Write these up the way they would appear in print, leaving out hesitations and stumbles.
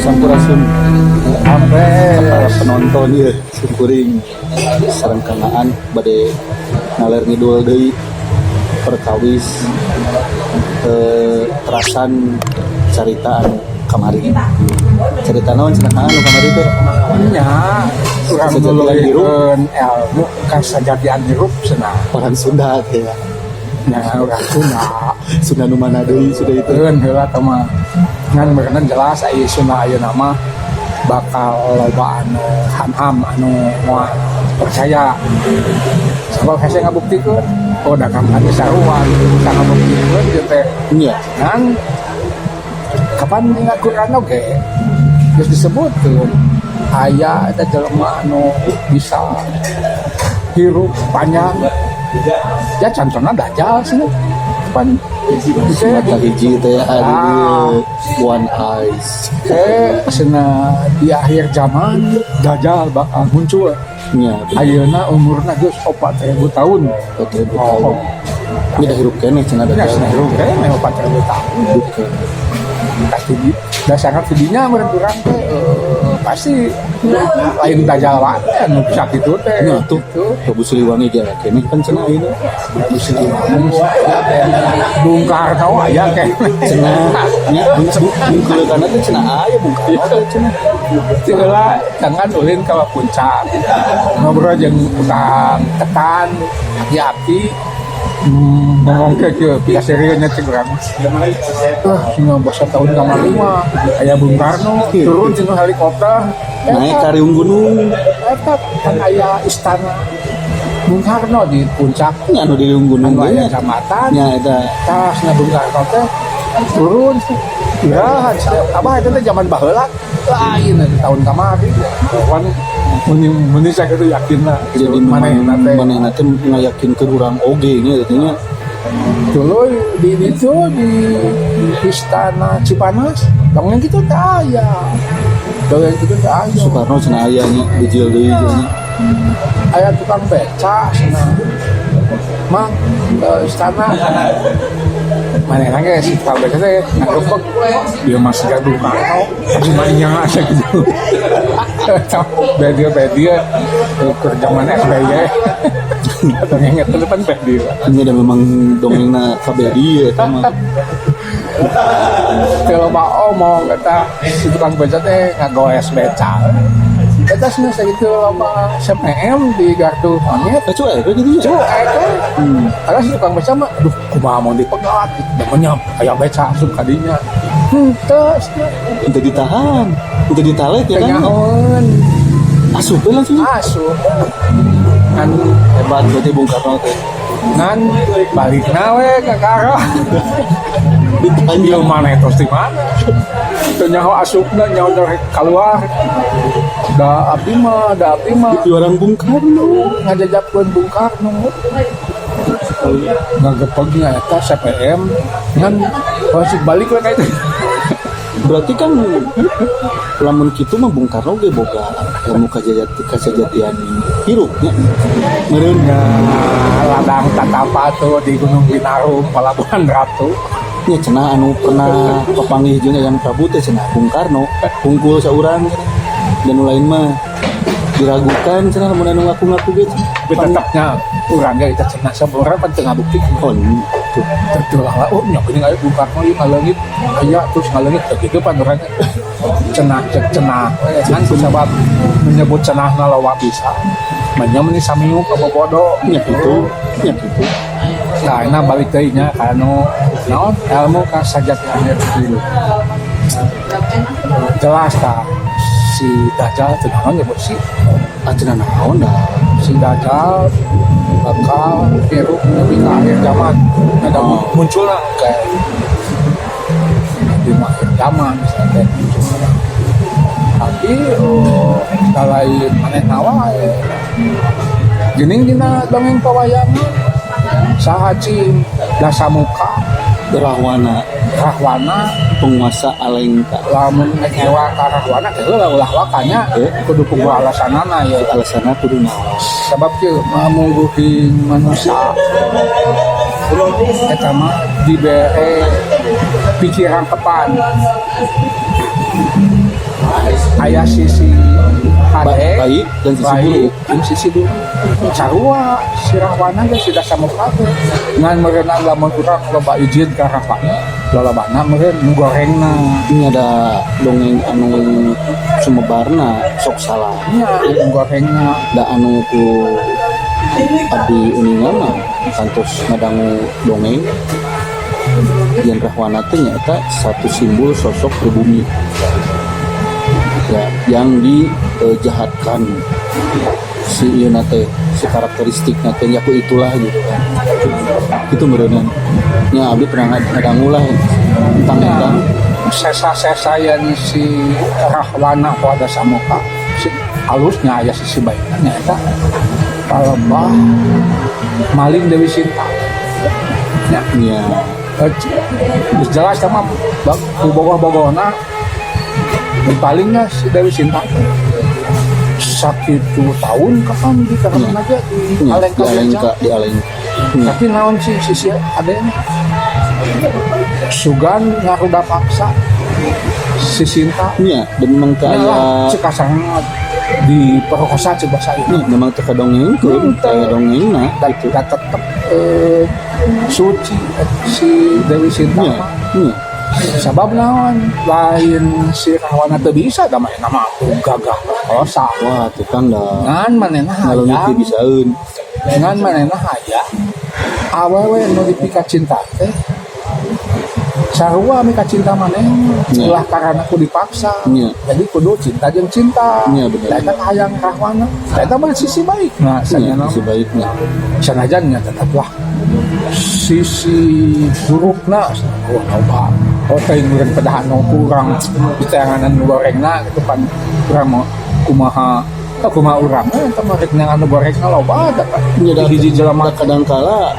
Sampurasun Sampai para penonton ya, simkuring sareng Kang Aan bade ngaler ngidul deui perkawis terasan carita anu kamari. Carita naon cenah, Kang, anu kamari teh? Nya urang Kasajatian hirup. nuluykeun ilmu kasajatian hirup cenah. Orang Sunda teh ya. Nya urang Sunda. Sunda nu mana deui sudah itu? Keun heula teh mah ngan berenang jelas aya Sunda ayeuna mah bakal loba anu ham-ham, anu moal percaya, sabab hese ngabuktikeun. Oh, dagang kami sarua gitu, bisa ngabuktikeun ieu teh. Ngan kapan dina Quran oge geus disebutkeun aya eta jelema anu bisa hirup panjang ya, contohna Dajjal sih pan. Mata hiji teh ada di Ah. one eyes. Cenah di akhir zaman Dajjal bakal muncul. Nya. Ayeuna umurna geus 4000 tahun. 4000 Oh. tahun ini dah hirup keneh cenah. Ya. Dajjal. Cenah hirup keneh 4000 tahun. Hirup keneh. Pasti di dasarnya tidinya meureun urang teh pasti lain Dajjal wae anu bisa kitu teh. Nya tuh. Gitu. Prabu Siliwangi ge keneh kan cenah ayeuna. Prabu Siliwangi, Bung Karno aya keneh. Cenah nya bungkeuleukana teh cenah aya Bung Karno teh cenah. Heula jangan ulin ka puncak, ngobrol jeung tukang ketan aki-aki, ngomong ke kieu pika serieunya cek urang. Wah, cenah basa tahun kamari mah aya Bung Karno turun cenah helikopter. Naik ka riung gunung. Eta kan aya istana Bung Karno di puncak. Nya anu di riung gunung. Anu ge aya nya. jambatan. Nya eta. Tas na Bung Karno teh turun. Ya, apa itu teh zaman baheula lain itu tahun kamari. Wan muni muni saya gitu yakin lah. Jadi manehna teh. Manehna teh ngayakinkeun urang oge nya nya. Dulu di itu di Istana Cipanas dongeng gitu teh aya. Dongeng gitu teh aya. Soekarno cenah aya nya, bijil deui nya. Aya tukang beca cenah. Mang ke istana mana ge si tukang beca teh ngarumpek dia masih gaduh Karno cuma nya aja gitu. Bedia bedia ke zaman SBY, dongeng itu kan bedia. Ini ada memang dongengna kabeh dieu eta mah. Kalau mau omong kata si tukang beca teh ngagoes beca eta cenah sakitu loba CPM di gardu monyet. Eh, cuek we gitu ya. Cuek we. Karena si tukang beca mah, aduh, kumaha mau dipegat gitu. Namanya aya beca asup ka dinya. Henteu cenah. Teu ditahan, teu ditalet ya Teu kan. nyahoeun. Asup we langsung. Asup. Ngan Hebat berarti Bung Karno teh. Ngan balikna we ka karo. Ditahan. Ieu mana tos di mana? Teu nyaho asupna, nyaho dari keluar. Da abdi mah, da abdi mah Di orang Bung Karno. Ngajajapkeun Bung Karno. Ngagepegna eta CPM ngan masih balik we ka itu. Berarti kan lamun kitu mah Bung Karno ge boga ilmu kasajatian hirup nya. Meureun. Ya, ladang tatapa tuh di Gunung Binarum, Pelabuhan Ratu. Nya cenah anu pernah papanggih jeung Eyang Prabu teh cenah Bung Karno hungkul saurang cenah. Dan nu lain mah diragukan cenah lamun anu ngaku-ngaku ge cenah. Tapi tetapnya urang ge kita cenah sama urang kan teu ngabukti. Oh, tuh. Terus lah, oh nya geuning aya Bung Karno ieu ngaleungit aya terus ngaleungit teh kitu pan urang cenah cek cenah kan sabab menyebut cenahna loba bisa. Manya meni samiuk ka bobodo. Nya kitu, nya kitu. Nah, ini balik deui nya ka anu naon ilmu kasajatian hirup. Jelas tah si Dajjal teu naon nyebut si Ah, cenah naon dah. Si Dajjal bakal hirup nepi ka akhir zaman. Nah, Oh. muncul lah kayak di akhir zaman misalnya kayak muncul. Tapi oh, lain manehna wae. Geuning dina dongeng pewayangan saha cing Dasamuka? Rahwana. Rahwana. Penguasa Alengka. Lamun ngewa ka Rahwana teh heula ulah wakanya kudu kudu alasanana ya. Alasanna kudu naon? Sabab kieu mamungguhin manusia eta mah dibere Pikiran kepan aya sisi hade baik dan sisi baik buruk. Jeung sisi buruk sarua si Rahwana ge sudah sama kabeh, ngan meureunna lamun urang loba izin ka Rahwana, lalabana meureun nu gorengna. Ini ada dongeng anu sumebarna sok salah. Nya, nu gorengna. Da anu ku abdi uninga mah kantos ngadangu dongeng Yen Rahwana teh nyaeta satu simbol sosok pribumi ya yang dijahatkan si ieu teh, si karakteristik teh ya ku itulah gitu kan. Itu meureunan nya abdi pernah ngadangu lah tentang eta. Sesa-sesa yang si Rahwana ku ada samuka si alusnya aya sisi baiknya nyaeta palembah maling Dewi Sinta nya. Nya. Geus jelas sama ku bogoh-bogohna palingnya si Dewi Sinta teh sakitu tahun kapan di karena aja di nya Alengka. Di Alengka, di Alengka nya. Tapi naon sih sisi adanya sugan ngaruda paksa si Sinta. Nya, dan memang teu aya. Nya cek kasarna diperkosa cek bahasa ieu. Nya, memang teu kadongengkeun, teu aya dongengna. Dan kita tetep suci si Dewi Sinta nya mah. Nya. Sabab naon, lain si Rahwana teu bisa da mah nama gagah perkosa. Wah, tukang da ngan manehna ngalongit hayang teu bisaeun. Ngan manehna hayang awewe nu dipika cinta teh sarua mika cinta maneh, ulah karena ku dipaksa. Jadi kudu cinta jeung cinta. Nya, bener. Da eta hayang Rahwana. Da eta mah sisi baik nah. Nya, Sanyana sisi baiknya. Sanajan nya tetaplah sisi burukna, oh loba, oh teh meureun pedahan nu kurang diteanganan nu gorengna gitu kan. Urang mau kumaha, oh, kumaha urang eta mah rek neangan nu gorengna loba da kan. Nya, da hiji jelema. Da kadangkala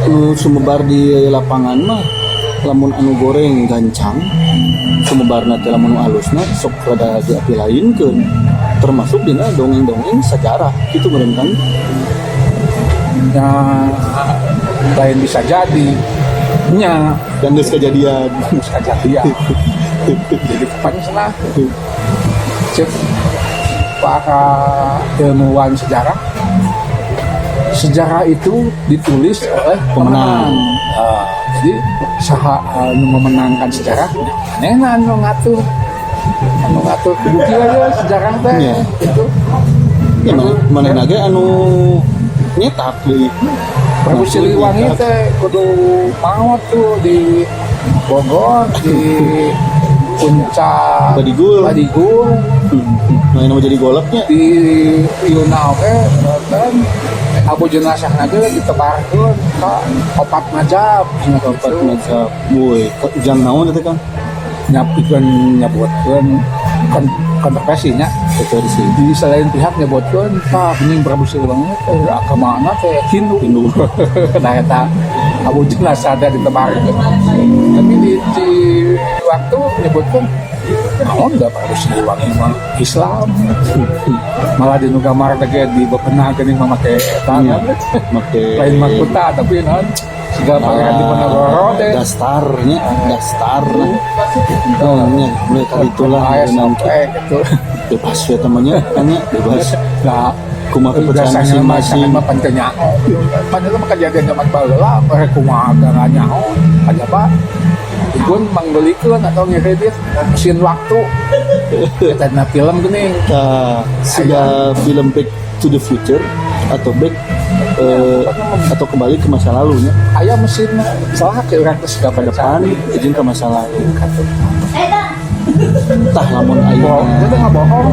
nu sumebar di lapangan mah lamun anu goreng gancang sumebarna teh, lamun nu alusna sok rada diapilainkeun, termasuk dina dongeng-dongeng sejarah itu meureun kan. Ya, lain bisa jadi nya. Dan geus kejadian. Geus kejadian, jadi kapan cenah cek para ilmuwan sejarah, sejarah itu ditulis oleh pemenang. Pemenang. Ah, jadi saha anu memenangkan sejarah, manehna anu ngatur kudu kieu ya sejarah teh gitu. Ya, mana manehna ge anu nyetak deui. Prabu Ngatur, Siliwangi nyetak. Teh kudu maot tuh di Bogor di puncak Badigul. Badigul. Nah, ini mau jadi goleknya. Di Yuna oke kan abu jenazah ge ditebarkeun ka opat mazhab. Opat mazhab. Woi, jang naon eta, Kang? Nyapikeun nyebutkeun kon kontroversinya. Kontroversi. Di selain pihak nyebutkeun tah geuning Prabu Siliwangi teh agamana teh Hindu. Hindu. Nah, eta abu jenazah teh ditebarkeun, tapi di waktu nyebutkeun naon da Prabu Siliwangi mah Islam, malah di nu gambar teh ge di bepenah geuning mah make eta Iya. kan. Make Lain mahkota tapi naon segala Pangeran Diponegoro teh. Dastarnya, dastar. Oh, nya, mulai kali itulah aya nanti sampai gitu. Bebas ya temannya, tanya bebas. Nah, kumaha kepercayaan dasarnya mah masing-masing. sangat mah pan teu nyaho. Pan itu mah kejadian zaman baheula, mereka kumaha gara nyaho, aja pak. Igun manggelikeun atau ngiredit mesin waktu. Eta na film geuning. Nah, sudah film Back to the Future atau Back atau kembali ke masa lalu nya. Aya mesin salah ke urang teh siga Ke depan izin ke masa lalu. Tah lamun Bohong, ayeuna itu nggak bohong.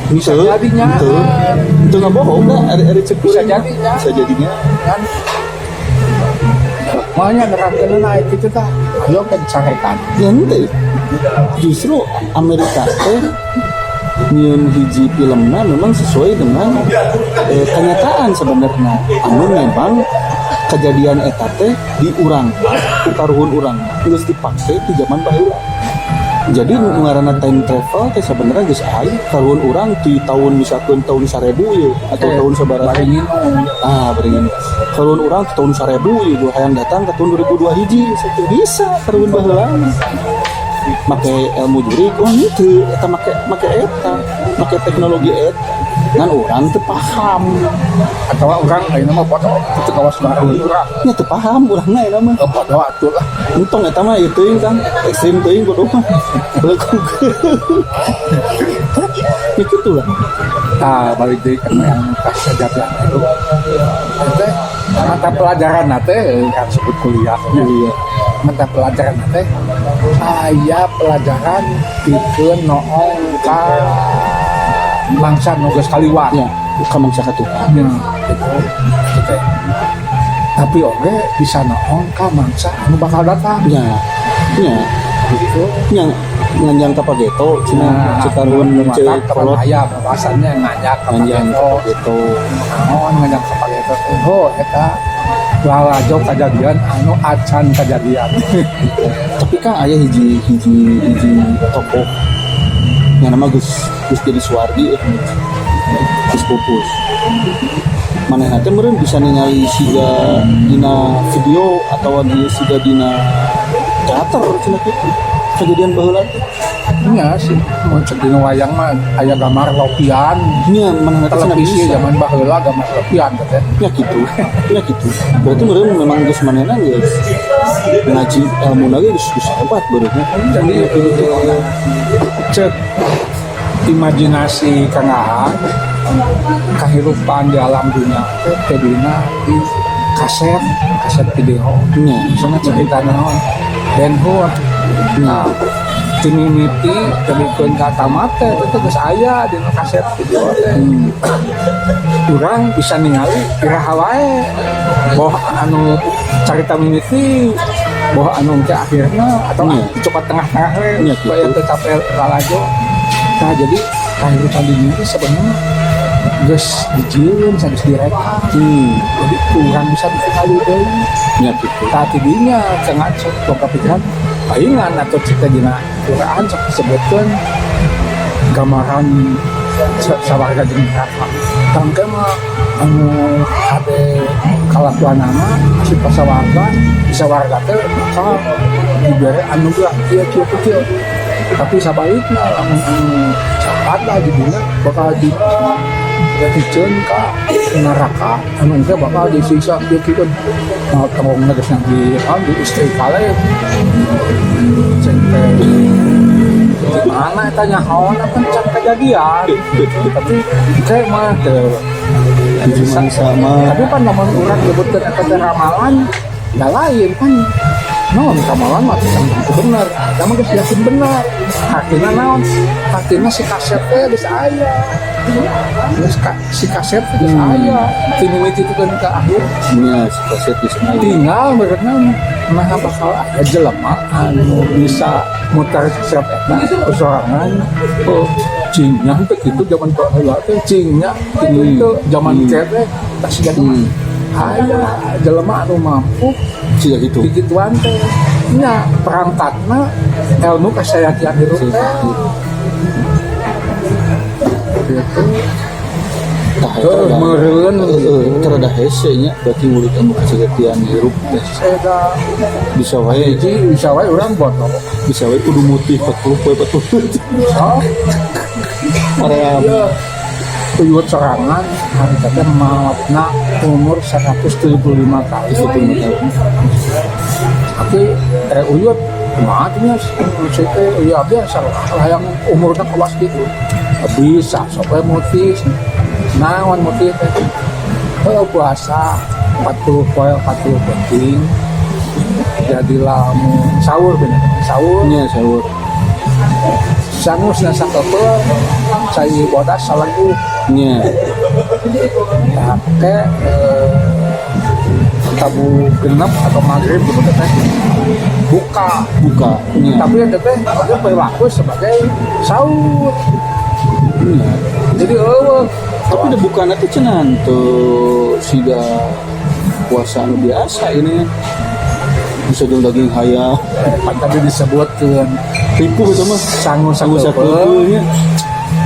Bisa Henteu, jadinya. henteu. Henteu nggak bohong dah, ada cek Bisa kuring. jadinya. Bisa jadinya. Kan makanya nerangkeun naik gitu tah. Ayo kan carekan. Ya henteu. Justru Amerika teh nyieun hiji filmna memang sesuai dengan kenyataan sebenarnya, anu memang kejadian eta teh di urang ku karuhun urang geus dipake di zaman baheula. Jadi nu ngaranna time travel teh sebenarnya geus aya. Karuhun urang di tahun, misalkan tahun 1000 ya, atau tahun sabaraha. Bari nginum. Ah, beringin. Karuhun urang di tahun 1000 ya, gua hayang datang ke tahun 2002 hiji, sakitu bisa karuhun baheula. Make ilmu jurig, oh henteu, eta make make eta, make teknologi eta. Ngan urang teu paham. Atau urang ayeuna mah foto itu kawas baru urang. Nya teu paham urangna eta mah. Oh, foto atuh lah. Untung eta mah ieu teuing, Kang, ekstrim teuing bodoh mah. Belekug. Ya gitu lah. Nah, balik deui kana yang kasejatian itu. Teh mata pelajaran teh kan sebut kuliah. Iya. Mata pelajaran teh aya pelajaran pikeun noong ka mangsa nu geus kaliwat. Ya, ka mangsa katukang. Ya, gitu. Gitu teh. Tapi oge bisa noong ka mangsa anu bakal datang. Ya. Ya. Gitu. Nya nganjang ka pageto cenah, cek karuhun mata cek kolot. Aya bahasannya nganjang ka nganjang ka pageto. Pageto. Naon nganjang ka pageto teh? Oh, eta lalajo kajadian anu acan kajadian. Tapi kan aya hiji hiji hiji tokoh yang nama geus geus jadi suwargi, geus pupus. Manehna teh meureun bisa ningali siga dina video atau di siga dina teater cenah kitu kejadian baheula teh. Nya sih, mun cek dina wayang mah aya gambar lopian. Nya manehna teh cenah Televisi bisa. Zaman baheula gambar lopian teh. Ya gitu, ya gitu. Berarti meureun memang geus manehna geus ngaji ilmu lagi, geus geus hebat barunya. Jadi cek imajinasi Kang Aang, kehidupan di alam dunia teh tadina di kaset kaset video, misalnya cerita naon, Ben Hur. Nah, ti mimiti tepikeun ka tamat teh itu geus aya di kaset video teh. Urang bisa ningali iraha wae, boh anu carita mimiti, boh anu ke akhirna, atau coba tengah-tengah we supaya gitu. Teu capek lalajo. Nah, jadi kehidupan di dunia itu sebenarnya geus dijieun, geus direkam, jadi kurang bisa dikenali deui. Ya gitu. Tah, tidinya cenah sok boga pikiran palingan atau cerita dina Quran sok disebutkeun gambaran sawarga jeung neraka. Tangke mah anu hade kalakuanana asup ka sawarga, di sawarga teh bakal dibere anugerah kieu kieu kieu. Tapi sabalikna, lamun anu jahat lah di dunia bakal di dipiceun ka neraka anu engke bakal disiksa kieu kieu. Nah, tong geus di di istri kale cek teh di mana eta nyahoana kan can kejadian, tapi kayak mah teu Hiji mangsa mah. Tapi kan lamun urang nyebutkeun eta teh ramalan da lain kan. Naon ramalan mah teu tentu bener, eta mah geus yakin bener. Artina naon? Artina si kaset teh geus aya. Geus si kaset teh geus aya ti mimiti itu kan ke akhir. Nya si kaset geus aya. Tinggal berenang nah bakal aya jelema anu bisa muter kaset eta sorangan. Oh, cingnya teh kitu zaman baheula teh, cingnya kitu itu zaman teh tas jadi aya jelema anu mampu siga gitu. Gituan teh nya perangkatna ilmu kesayatian hirup teh gitu. Tah, eta Heuh, meureun. Heeh, eta rada hese nya berarti ngulik ilmu kesejatian hirup teh. Eta bisa wae. Hiji bisa wae urang bodoh. Bisa wae kudu mutih 40 poe 40. Oh. Area. Iya. Tuyul sorangan harita teh maotna umur 175 tahun. 175 tahun. Tapi uyut kumaha teh nya saya teh ya biasa lah hayang umurna kawas gitu. Bisa sok we mutis. Naon mutis teh? Heuh, puasa 40 poe 40 penting. Jadi lamun sahur, bener sahur. Nya sahur. Sangusna sakepeul cai bodas salegu. Nya. Tah, tabuh genep atau maghrib gitu teh buka. Buka nya. Tapi eta teh dia berlaku sebagai sahur. Nya. Jadi eueuh. Tapi udah buka nanti cenah teu siga puasa anu biasa ini. Bisa jeung daging hayam. Pan tadi disebutkeun Ripuh itu mah. Sangu Sangu sakeupeuh. Sakeupeuh nya.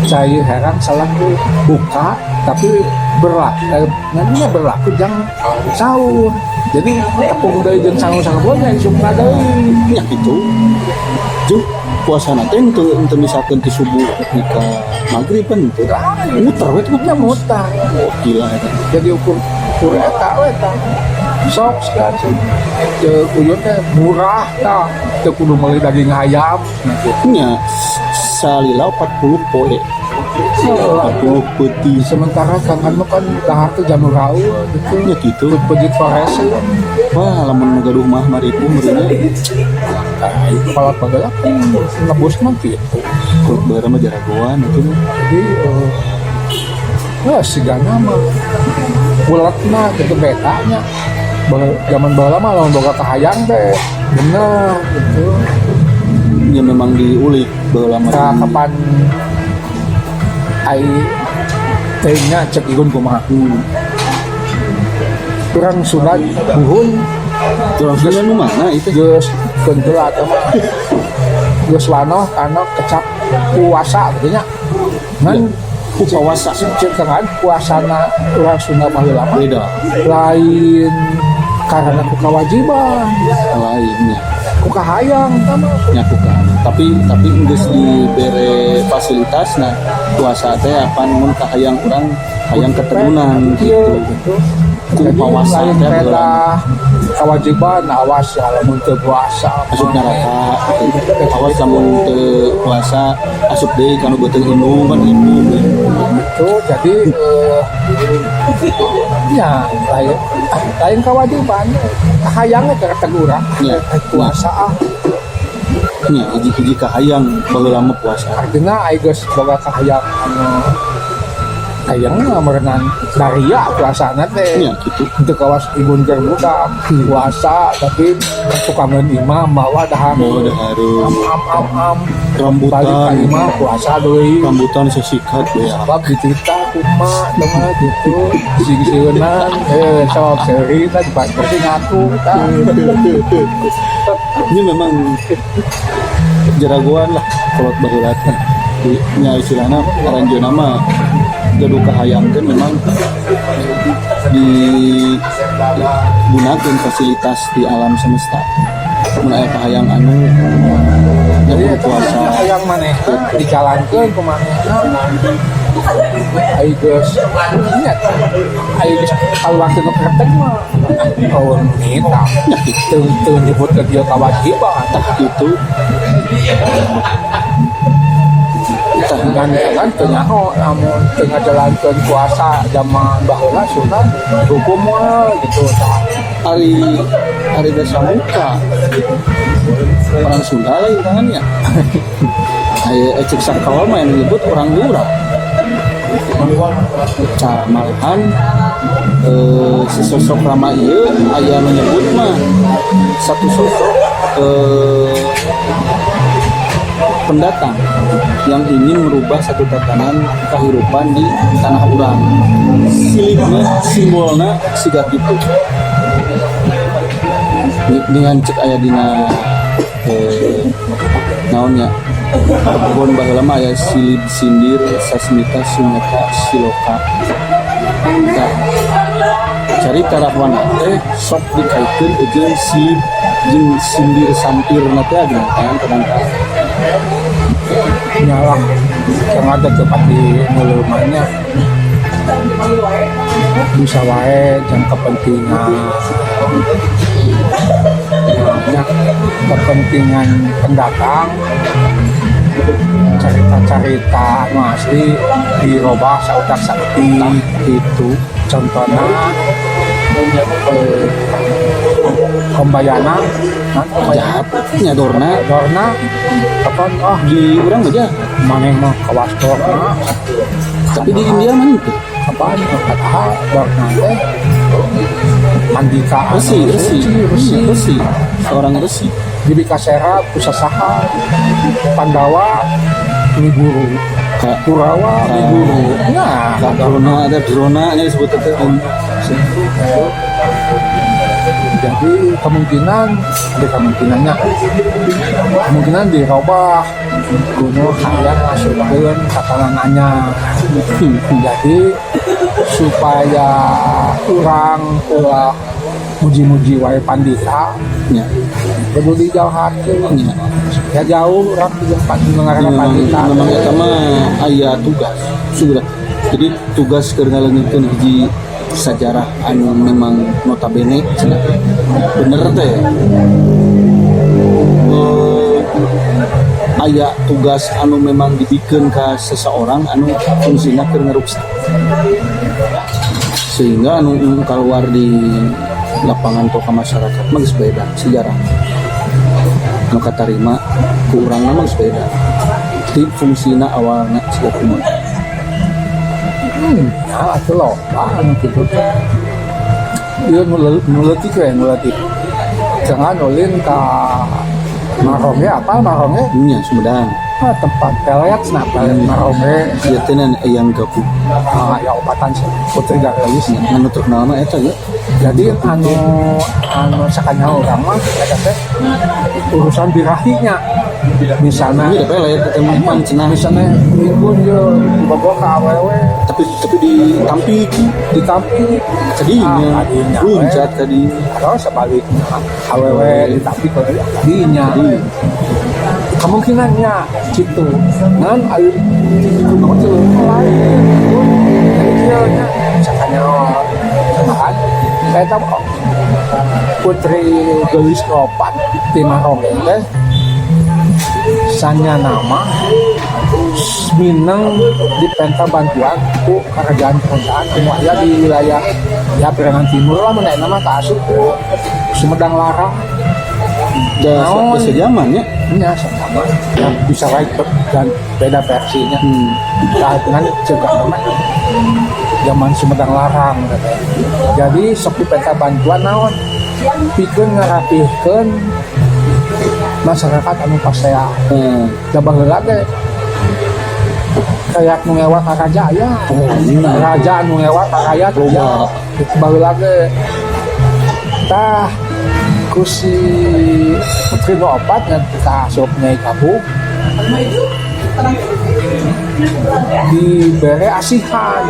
Cai herang salangku buka, tapi berlaku nantinya berlaku jang sahur, jadi tepung deui jeung sangu sakeupeuh nya isukna deui. Nya kitu. Jeung puasana teh henteu misalkeun ti subuh nepi ka maghrib kan teu. Muter we tuh. Nya mutar. Oh, gila eta. Jadi ukur ukur eta we eta sok sekali jeung uyut teh murah tah, teu kudu meuli daging ayam, nah gitu. Nya salila 40 poe. 40 peuting. Sementara kan kan mah kan dahar teh jamur raul gitu. Nya kitu. Pejit forest. Wah, lamun gaduh mah maripu meureunnya. Nah, kepala pagala kan ngebus mah gitu. Kulit baheula mah jaragoan itu mah. Jadi wah, sigana mah uletna gitu betanya. Zaman baheula mah lamun boga kahayang teh bener gitu. Ya memang diulik baheula mah. Nah, kapan ai teh nya cek igun kumaha? Urang Sunda buhun. Urang Sunda nu mana itu? Geus keun heula eta mah. Geus wanoh kana kecap puasa gitu nya. Ngan Upawasa. Cek kan puasana urang Sunda baheula mah Beda. Lain karena ku kewajiban, Lainnya. Ku kahayang eta mah. Nyakukan. Tapi geus dibere fasilitas, nah puasa teh apan mun kahayang urang hayang ketegunan Iya, gitu. Gitu. Ku Jadi pawasa lain teh peda baheula. Kewajiban, awas ya lamun teu puasa Asup neraka gitu. Awas lamun teu puasa asup deui kana beuteung indung kan ibu. Gitu. Jadi ya lain lain kewajiban, kahayangnya ke teguran puasa ah. Nya hiji-hiji kahayang baheula mah puasa. Artinya ai geus boga kahayang anu hayang mah meureunan daria puasana teh. Nya gitu. Untuk kawas ibu keur budak puasa, tapi tukangan imam bawa dahar. Bawa dahar. Am am am am balik ka Rambutan. Imah puasa deui. Rambutan sesikat ya. Sebab dititah kuma teman gitu sing-singeunan sok seuri tah pasti ngaku tah. Ini memang jaragoan lah kolot baheula teh. Di nya istilahna aranjeunna mah gaduh kahayang teh memang digunakeun fasilitas di alam semesta. Mun aya kahayang anu Jadi nya eta puasa. Hayang manehna dijalankeun ku manehna. Ai geus nya ai geus kaluar tina kretek mah oh minta teu teu nyebut ke dia kewajiban. Tah itu. Tah. Dan kan teu nyaho lamun teu ngajalankeun puasa zaman baheula sunat hukum mah gitu tah. Ari ari Dasamuka orang Sunda lain tangannya. Aya cek sakawal mah yang menyebut orang Lurah. Nah, malahan si sosok Rama ieu aya menyebut mah satu sosok pendatang yang ingin merubah satu tatanan kehidupan di tanah urang. Silibna, simbolna siga kitu. Dengan cek aya dina naonnya kebon baheula mah aya silib sindir sasmita sunyata siloka. Tah, carita Rahwana teh sok dikaitkeun jeung silib jeung sindir sampirna teh geuning kan kadang. Nyalah yang ada tempat di ngeleumannya bisa wae jang kepentingan ya, kepentingan pendatang cerita-cerita anu asli dirobah sautak saeutik Itu. Contohnya Kombayana nah, Kombayana. Jahat nya Dorna. Dorna kapan ah. Di urang mah jahat. Maneh mah kawas Dorna. Tapi di India mah itu. Kapan padahal Dorna teh andika anu Resi, resi, suci, resi. iya, resi, seorang resi. Di Kasera pusasaha Pandawa ini guru Kak Kurawa ini guru nah. Kak Drona, ada Drona nya disebut teh. Jadi kemungkinan ada kemungkinannya, kemungkinan dirobah ku nu hayang masukkeun tatanan anyar. Jadi supaya urang ulah muji-muji wae pandita kudu dijauhkeun ya, jauh urang jeung ngaranna Memang, pandita. Memang eta mah aya tugas sudah. Jadi tugas keur ngaleungitkeun hiji sajarah anu memang notabene cenah bener teh, aya tugas anu memang dibikeun ka seseorang anu fungsina keur ngeruksak, sehingga anu keluar di lapangan atau ke masyarakat mah geus beda. Sejarah anu katarima ku urangna mah geus beda ti fungsina awalna siga kumaha. Ya atuh loba anu kitu teh. Ieu nu leutik we, nu leutik. Jangan ulin ka Marongge, apa Marongge? Nya, Sumedang. Ah, tempat pelet, nah pelet Marongge. Ieu teh yang gabung. Ah, ya obatan sih Putri Gareulis. Anu terkenal mah eta ya. Jadi anu anu sakanya urang mah eta teh urusan birahinya misalnya. Ini ada pelet eta mah pan cenah. Misalnya minggu ye dibawa ke awewe. Tapi ditampik. Ditampik. Kadinya. Ah, kadinya, we. Luncat kadinya. Atau sebaliknya, awewe ditampik ke kadinya. Kemungkinannya gitu kan ayo itu mau lain jadi kieu nya misalnya kan saya tahu putri geulis opat di Marongge teh sanya nama mineng dipenta bantuan ku kerajaan-kerajaan anu aya di wilayah ya Priangan Timur lah, mun nama kaasup ku Sumedang Larang. Da Naon? Da sejaman ya. Nya sama ya, bisa wae dan beda versinya. Nah, dengan juga nama zaman Sumedang Larang katanya. Jadi sok dipenta bantuan naon pikeun ngarapihkeun masyarakat anu pasea. Da baheula ge kayak nu ngewa ka raja aya. Oh, iya. Raja nu ngewa ka rakyat aya. Loba. Itu baheula ge. Tah ku si putri nu opat nya kaasup Nyai Kabung dibere asihan.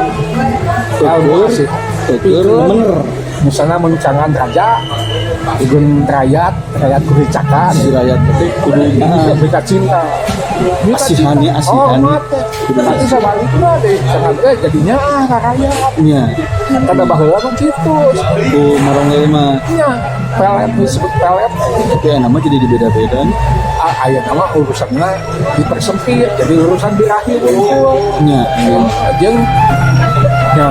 Peukeun, Asihan. peukeun bener. Misalnya mencangan raja igun rakyat, rakyat kudu dicakan. Si rakyat teh kudu Berita cinta. Berita Asihannya, cinta. asihan. Oh, mate. Tapi sebaliknya deh, jangan teh jadinya ah ka rakyat. Nya. Kada baheula mah kitu. Ku Marongge mah. Nya, pelet disebut pelet. Tapi nama jadi dibeda-beda nih. Ah, aya nama urusannya dipersempit jadi urusan birahi unggul. Nya, nya. Jeung nya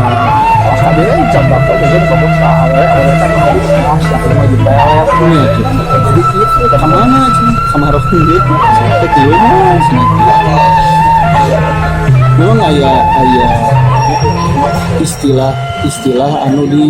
pas tadi coba kok jeung ngomong ka awewe, awewe kan mau ah sia mah di pelet. Nya gitu. Jadi kitu. Ka mana cenah? Ka Marongge. Teh kieu mah cenah. Memang aya aya istilah istilah anu di